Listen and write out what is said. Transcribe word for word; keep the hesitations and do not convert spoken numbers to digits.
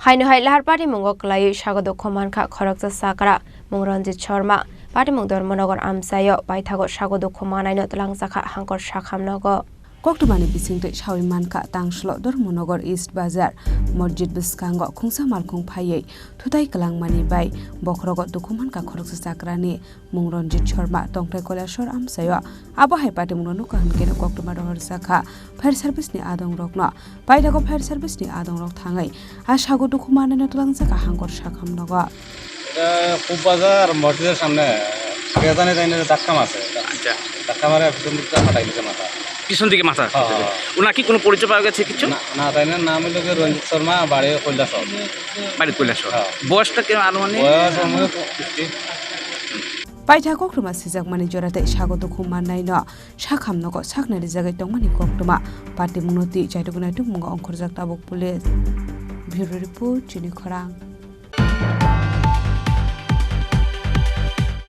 Haino hai lahar patimungo kwlaiwi sago dukhu mankha khoroksa chakra mung Ranjit Sharma, patimung Dharmanagar amchaio paithago sago dukhu manaino twlangjakha Hangkor Sakham nogo. Koktwmani bisingtwi sawi mankha, tangsulo Dharmanagar East Bazar Masjid bwskango khungsa malkhung phaiwi thutai kwlangmani bai bokhorogo dukhu mankha khoroksa chakrani mung Ranjit Sharma, tongthai Kailashahar amchaio. Abo hai patimungno nukha hwnkhe koktwma rohorjakha fire service ni adongrokno. Paithago fire service ni adongrok thangwi a sago dukhu manaino twlangjakha Hangkor Sakham nogo. এটা খুব বাজার মসজিদের সামনে কে জানে জানি না ধাক্কা মারছে। আচ্ছা। ধাক্কা মারে পিছন দিকটা ফাটাই দিছে মাথা। পিছন দিকে মাথা হ্যাঁ, ফাটাই দিছে। হ্যাঁ। ওনার কি কোনো পরিচয় পাওয়া গেছে কিছু? না, না, তাই না, নাম হলো গিয়ে রঞ্জিত শর্মা, বাড়ি কৈলাসহর। বাড়ি কৈলাসহর। হ্যাঁ। বয়সটা কি আনুমানিক? বয়স আমার fifty. Paitha koktwma sijakmani jora tei sago dukhu mannaino Sakham nogo saknai rijagwi tongmani koktwma. Patimungno twi chaitoknai tongmungo ongkhorjak tabuk police. Bureau report, Chini Khorang.